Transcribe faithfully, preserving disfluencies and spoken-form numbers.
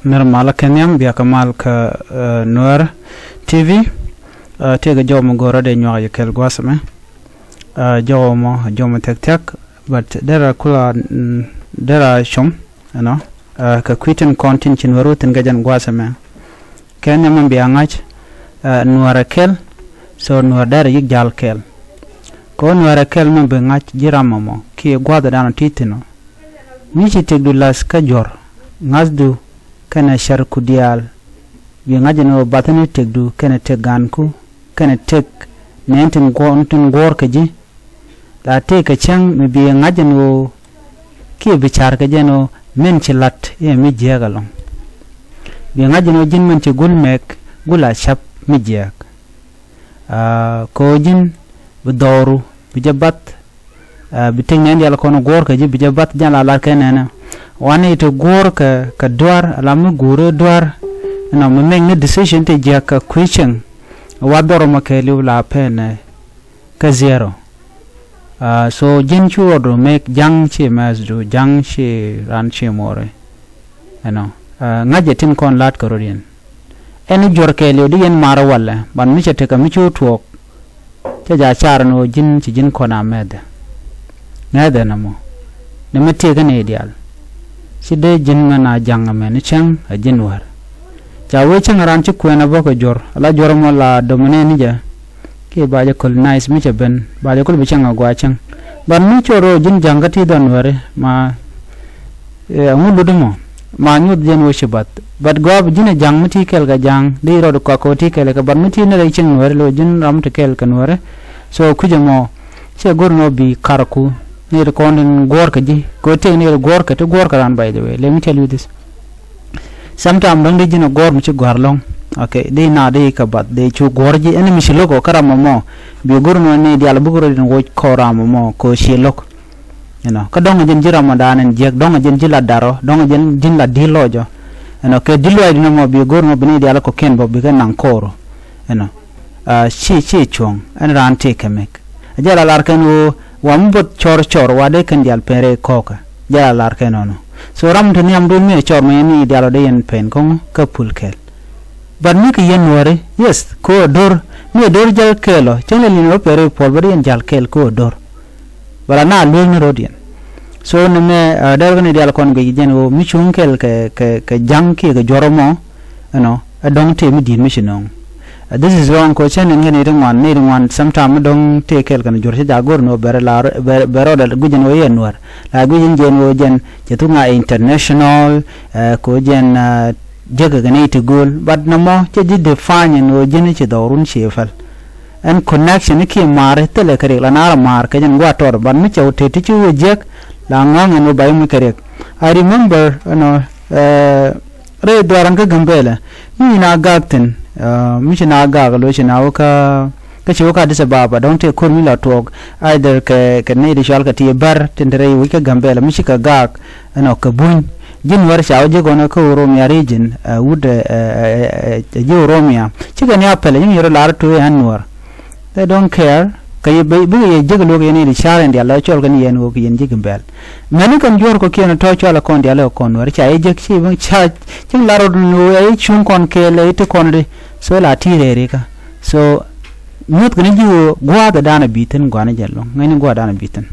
Nir malä kɛ nhiam bia kɛ mal kä, eh, Nuɛr T V. Eh, tëëkɛ jɔw mɔ go̱rä dee nyuak yɛ kɛl gua̱a̱th ɛmɛ. Eh, jɔw mɔ, jɔw mɔ thia̱k thia̱k, but derɛ kula, mm, derɛ com, you know, eh, kɛ kui̱ tin kɔn tin ci Nuɛr wä thi̱n kɛ jɛn gua̱a̱th ɛmɛ. Kɛ nhiam mɛ bia ŋa̱c, eh, Nuɛrɛ kɛl, so Nuɛr derɛ yik jal kɛl. Kɛ ɣöö Nuɛrɛ kɛl mɛ bi ŋa̱c ji̱ ram mɔmɔ kiɛ gua̱a̱th ɛ dan ɔ ti thi̱n ɔ. Mi ci tëkdu la̱th kä juɔ̱r, ŋa̱thdu kɛnɛ cärku diaal. Bi ŋa̱c ɛn ɣöö bathi̱n tëkdu kɛnɛ tëk ga̱a̱nku kɛnɛ tëk nɛɛn tin guɔ̱ɔ̱r, tin guɔ̱ɔ̱r kɛ ji̱. La tëëkɛ cäŋ mi bi ŋa̱c ɛn ɣöö kiɛ bi ca̱r kɛ jɛ ɛn ɣöö min ci la̱t i̱ mi jiääk ɛlɔ̱ŋ. Bi ŋa̱c ɛn ɣöö ji̱n min ci gul mɛk gul a ca̱p mi jiääk. Ah, kɛ ɣöö ji̱n bi dhɔru bi jɛ bath, ah, bi tëk nɛn diaal kɔn guɔ̱ɔ̱r kɛ ji̱ bi jɛ bath jɛn la lar kɛ nɛnɛ. Wanɛ i̱ ti guɔ̱ɔ̱r kɛ, kɛ dua̱r ala mi guuri dua̱r. Ɛnɔ mi make ni decision ti jiäk kɛ kui̱ cieŋ. Wa dhɔr mɔ kɛɛliw la pɛn ɛ kä zero. Ah, so ji̱n cu rɔɔdu make ja̱ŋ ci mɛsdu ja̱ŋ ci ran ci muɔri. Ɛnɔ, ah, ŋa̱cɛ tin kɔn la̱t kɛ rot yɛn. Ɛn i̱ juɔ̱r kɛɛliw di yɛn marä walɛ, ban mi cɛ tekɛ mi cu tuɔɔk. Cɛ ja̱ car ɛn ɣöö ji̱n ci ji̱n kɔn a mɛthɛ. Ŋɛthɛ nɔmɔ. Ni mi tëëk ɛn i̱ diaal. Ci dee ji̱n mɛn a ja̱ŋ ɛmɛn i̱ cäŋ ɛ ji̱n wäär. Ca wee cäŋ raan ci kuɛn a bä kɛ juɔ̱r, ala juɔ̱r ɛmɔ la dominate ni jɛ. Kiɛ ba jɛ colonize mi cɛ ben, ba jɛ kul bi cäŋ a gua cäŋ. Ban mi cɔr ɣöö ji̱n ja̱ŋ kä ti dhɔn wäri, ma, eh, ɛŋu lut ɛmɔ, ma nyuth jɛn ɣöö ci bath. But gɔaa bi ji̱n ɛ ja̱ŋ mi ti kɛl kɛ ja̱ŋ, di rɔɔd kɔak kɛ ɣöö ti kɛl kɛ, but mi ti ni rɛy cieŋ wäri, lo ji̱n ram ti kɛl kɛ wäri. So kui̱c ɛmɔ, cɛ go̱r ni ɣöö bi karku, ni ri kɔn in guɔ̱ɔ̱r kɛ ji̱, kɛ ɣöö tëëk ni ri guɔ̱ɔ̱r kɛ, ti guɔ̱ɔ̱r kɛ raan, by the way. Let me tell you this. Sometime dɔ̱ŋ di ji̱n a gɔ̱r mi ci gɔ̱a̱r lɔ̱ŋ. Okay, di na di kɛ bath di cu gɔ̱r ji̱ ɛn mi ci lo̱k ɔ kä ram mɔ mɔ. Bi go̱r nɔ ni diaal buk rɔ din woc kɔ ram mɔ mɔ kɔ ci lo̱k. You know, kä dɔ̱ŋ a ji̱n ji̱ ram mɔ daan ɛn jiɛk, dɔ̱ŋ a ji̱n ji̱ la darɔ, dɔ̱ŋ a ji̱n ji̱n la di lɔcɔ. You know, kɛ di lɔc di nɔ mɔ bi go̱r nɔ bi ni diaal kɔ kɛn bɔ bi kɛ naŋ kɔɔrɔ. You know, ah, ci, ci cuɔ̱ŋ ɛn raan tëë kɛ mɛk. Jɛ la lar kɛn ɣöö wa mi both cɔr cɔr wa dee kɛn diaal pen rɛy kɔɔkä. Jɛ la lar kɛn ɣöö nɔ. So ram te nhiam duun mi ɛ cɔr mɛ ni diaal ɔ dee yɛn pen kɔŋ kä pul kɛl. But mi kɛ yɛn wäri, yes, kɛ ɣöö do̱r. Mi ɛ do̱r jäl kɛɛl ɔ, cäŋ lɛ li̱n ɣöö pɛr i̱ puɔl bä dee yɛn jäl kɛɛl kɛ ɣöö do̱r. Bä la na lueek ni ro̱d yɛn. So ni mɛ, ah, dɛr kɛ ni diaal kɔn guic jɛn ɣöö mi cuŋ kɛɛl kɛ, kɛ, kɛ ja̱ŋ kiɛ kɛ juɔ̱r ɔmɔ. Ɛnɔ, ɛ dɔ̱ŋ tëë mi di̱i̱t mi ci nööŋ. Ah, this is wrong, kɛ cä nɛn kɛ nɛy ti ŋuan, nɛy ti ŋuan, sometime mi dɔ̱ŋ tëë kɛl kɛn juɔ̱r ci jaak go̱r ni ɣöö bɛrɛ la, bɛ-, bɛ rɔɔdɛ guic ɛn ɣöö yɛ nuäär. La guic ɛn jɛn ɣöö jɛn, cɛ thuk ŋa international, eh, kɛ ɣöö jɛn, eh, jäkä kɛ nɛy ti gööl. But nɔmɔ, cɛ ji̱ define ɛn ɣöö jɛn ci dhɔrun ci päl. Ɛn connection ni kiɛ maari, thilɛ kɛ riɛk la naar a maar, kɛ jɛn gua̱a̱th tɔɔr, but mi cɛ wä tëë ti ci wä jiäk, la ŋɔ̱a̱ŋ ɛn ɣöö ba i̱ muc kɛ riɛk. I remember, you know, eh, rɛy dhuaaran kä Gambɛlɛ, mi ci na gaak thi̱n, ah, mi ci na gaak lo̱c ci na wä kä, kä ci wä kä Addis Ababa, dɔ̱ŋ tëë ko̱r mi la tuɔɔk, either kɛ, kɛ nɛy ti cɔal kɛ ti bär, tin te rɛy wec kä Gambɛlɛ, mi ci kɛ gaak, ɛnɔ kɛ buny. Ji̱n wär ca wä ji̱ gɔnɔ kä Oromia region, ah, wut, eh, eh, eh, eh, ji̱ Oromia. Cikɛ ni a pɛlɛ, ji̱ mi yɔrɔ lar tuɔɔk ɛn nuɔr. They don't care. Kä yɛ bi, bikɛ yɛ jek luɔk yɛn in ca̱r in dial la cɔl kɛn yɛn ɣöö kɛ yɛn jek in bɛl. Mɛni kɛn juɔ̱ɔ̱r kɔ̱kiɛn tɔ̱ cɔal kɔn dial kɛ kɔn wär ca yɛ jek ci bi ca cieŋ la rot ni ɣöö yɛ cuŋ kɔn kɛɛl yɛ ti kɔn di. So la ti rɛɛri kä. So nyuɔ̱th kɛn ji̱ ɣöö gua̱a̱th dan a bi thi̱n gua̱a̱n jɛ luɔ̱ŋ ŋäcni gua̱a̱th dan a bi thi̱n.